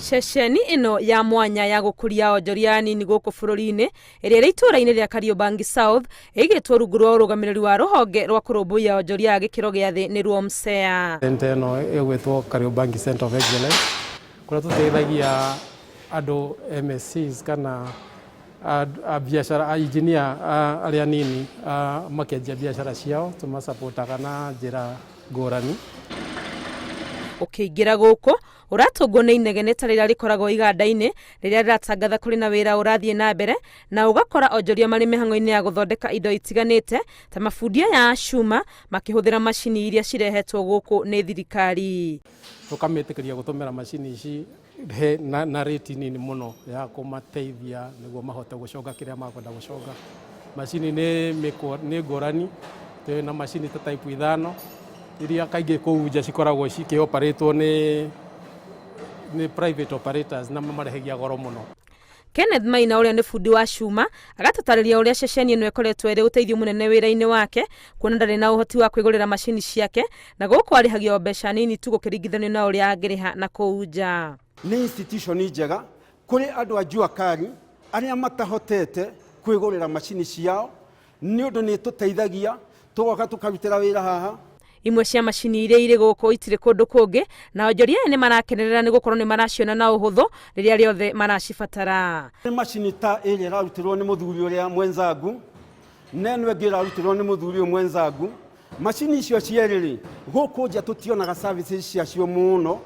Ceceni ĩno ya mwanya ya gũkũria onjoria anini gũkũ bũrũri-inĩ ĩrĩa ĩrĩ itũũra-inĩ rĩa Kariobangi South ĩigĩtwo rungu rwa ũrũgamĩrĩri wa rũhonge rwa kũrũmbũiya onjoria a gĩkĩro gĩa thĩ nĩruo MSEA. Center ĩno ĩgwĩtwo Kariobangi Center of Excellence kũrĩa tũteithagia andũ MSCs kana a biacara a engineer arĩa anini makĩanjia biacara ciao, tũmasapotaga na njĩra ngũrani. Ũkĩingĩra gũkũ ũratũngwo nĩ inegene ta rĩrĩa rĩkoragwo iganda-inĩ rĩrĩa rĩratangatha kũrĩ na wĩra ũrathiĩ na mbere, na ũgakora onjoria marĩ mĩhang'o-inĩ ya gũthondeka indo itiganĩte ta mabundi aya a cuma makĩhũthĩra macini iria cirehetwo gũkũ nĩ thirikari. Tũkametĩkĩria gũtũmĩra macini ici he na rate nini mũno ya kũmateithia nĩguo mahote gũconga kĩrĩa makwenda gũconga. Macini nĩ ngũrani, twĩ na macini ta type ithano iria kaingĩ kũu nja cikoragwo cikĩoparĩtwo nĩ private operators na mamarehagia goro mũno. Kenneth Maina ũrĩa nĩ bundi wa cuma agatũtarĩria ũrĩa ceceni ĩno ĩkoretwo ĩrĩ ũteithio mũnene wĩra-inĩ wake kuona ndarĩ na ũhoti wa kwĩgũrĩra macini ciake na gũkũ arĩhagio o mbeca nini tu gũkĩringithanio na ũrĩa angĩrĩha na kũu nja. Nĩ institution njega kũrĩ andũ a jua kali arĩa matahotete kwĩgũrĩra macini ciao, nĩ ũndũ nĩ ĩtũteithagia tũgoka tũkarutĩra wĩra haha. Imwe cia macini iria irĩ gũkũ itirĩ kũndũ kũngĩ, na onjoria aya nĩ marakenerera nĩ gũkorwo nĩ maraciona na ũhũthũ rĩrĩa rĩothe maracibatara. Nĩ macini ta ĩrĩa ĩrarutirwo nĩ mũthuri ũrĩa mwenzangu, na ĩno ĩngĩ ĩrarutirwo nĩ mũthuri ũyũ mwenzangu. Macini icio cierĩ rĩ, gũkũ nja tũtionaga services ciacio mũno.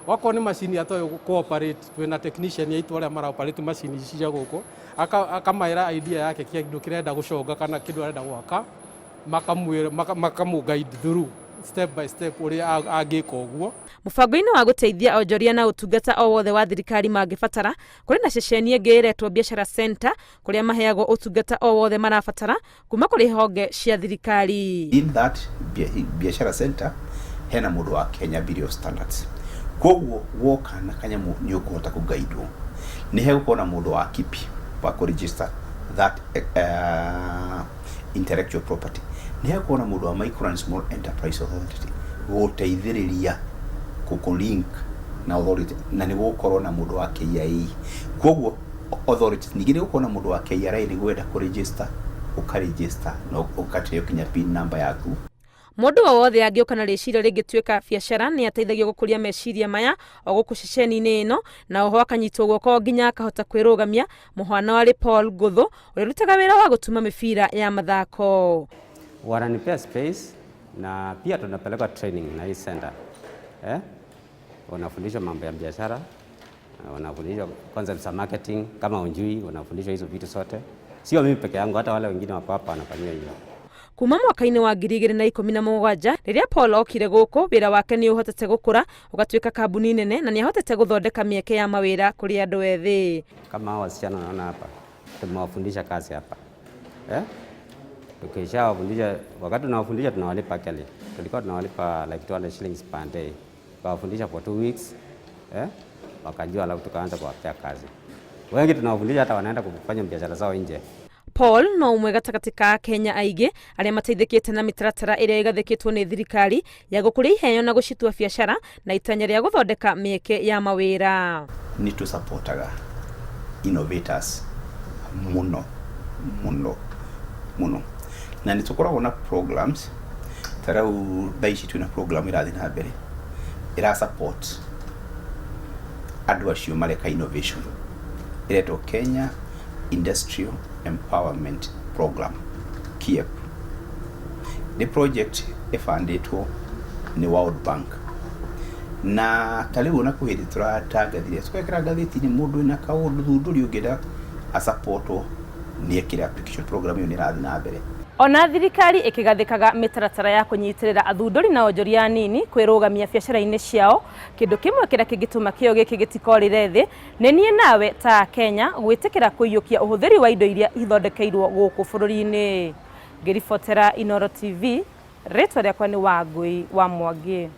Wakorwo nĩ macini atoĩ kũ operate, twĩna technician aitũ arĩa mara operate macini ici cia gũkũ, akamaĩra idea yake kĩndũ kĩrenda gũconga kana kĩndũ arenda gwaka, makamwĩra, makamũ guide through step by step ũrĩa angĩka ũguo. Mũbango-inĩ wa gũteithia onjoria na ũtungata o wothe wa thirikari mangĩbatara, kũrĩ na ceceni ĩngĩ ĩretwo Biashara Center kũrĩa maheagwo ũtungata o wothe marabatara kuma kũrĩ honge cia thirikari. In that Biashara Center hena mũndũ wa Kenya Bureau of Standards, koguo woka na kanyamũ nĩ ũkũhota kũgaidwo. Nĩ hegũkorwo na mũndũ wa KIPI wa kũ register that intellectual property. Nĩ hegũkorwo na mũndũ wa Micro and Small Enterprise Authority gũteithĩrĩria kũ link na authority, na nĩ gũgũkorwo na mũndũ wa KIA. Koguo authority ningĩ nĩ gũkorwo na mũndũ wa KRA nĩguo wenda kũ register, ũka register na ũkateo kinya PIN number yaku. Mũndũ o wothe angĩũka na rĩciria rĩngĩtuĩka biacara nĩ ateithagio gũkũria meciria maya o gũkũ ceceni-inĩ ĩno, na oho akanyitwo guoko nginya akahota kwĩrũgamia. Mũhano arĩ Paul Ngũthũ ũrĩa ũrutaga wĩra wa gũtuma mĩbira ya mathako. Wananipea space na pia tunapelekwa training na hii center. Wanafundishwa mambo ya biashara, wanafundishwa concepts za marketing, kama unjui wanafundishwa hizo vitu zote. Sio mimi peke yangu, hata wale wengine wako hapa wanafanyia hiyo. Kuma mwaka-inĩ wa 2017 rĩrĩa Paul okire gũkũ, wĩra wake nĩ ũhotete gũkũra ũgatuĩka kambuni nene na nĩ ahotete gũthondeka mĩeke ya mawĩra kũrĩ andũ ethĩ. Kama hao wasichana naona hapa, tumewafundisha kazi hapa. Tukishawafundisha, wakati tunawafundisha tunawalipa actually. Tulikuwa tunawalipa like 200 shillings per day. Tukawafundisha for 2 weeks. Wakajua, alafu tukaanza kuwapea kazi. Wengi tunawafundisha hata wanaenda kufanya biashara zao nje. Paul no ũmwe gatagatĩ ka Kenya aingĩ arĩa mateithĩkĩte na mĩtaratara ĩrĩa ĩgathĩkĩtwo nĩ thirikari ya gũkũria iheo na gũcitua biacara na itanya rĩa gũthondeka mĩeke ya mawĩra. Nĩ tũsapotaga innovators mũno mũno mũno, na nĩ tũkoragwo na programs ta rĩu thaa ici twĩna program ĩrathiĩ na mbere ĩra support andũ acio mareka innovation, ĩretwo Kenya Industrial Empowerment Program, KIEP. Nĩ project ĩbandĩtwo nĩ World Bank, na ta rĩu ona kwĩ hĩndĩ tũratangathire tũgekĩra ngathĩti-inĩ mũndũ wĩna kaũndũ thundũri ũngĩenda asapotwo nĩ ekĩre application. Program ĩyo nĩ ĩrathiĩ na mbere. Ona thirikari ĩkĩgathĩkaga mĩtaratara ya kũnyitĩrĩra athundũri na onjoria anini kwĩrũgamia biacara-inĩ ciao, kĩndũ kĩmwe kĩrĩa kĩngĩtũma kĩo gĩkĩ gĩtikorĩre thĩ nĩ niĩ nawe ta Kenya gwĩtĩkĩra kũiyũkia ũhũthĩri wa indo iria ithondekeirwo gũkũ bũrũri-inĩ. Ngĩribotera Inooro TV, rĩtwa rĩakwa nĩ Wangũi wa Mwangi.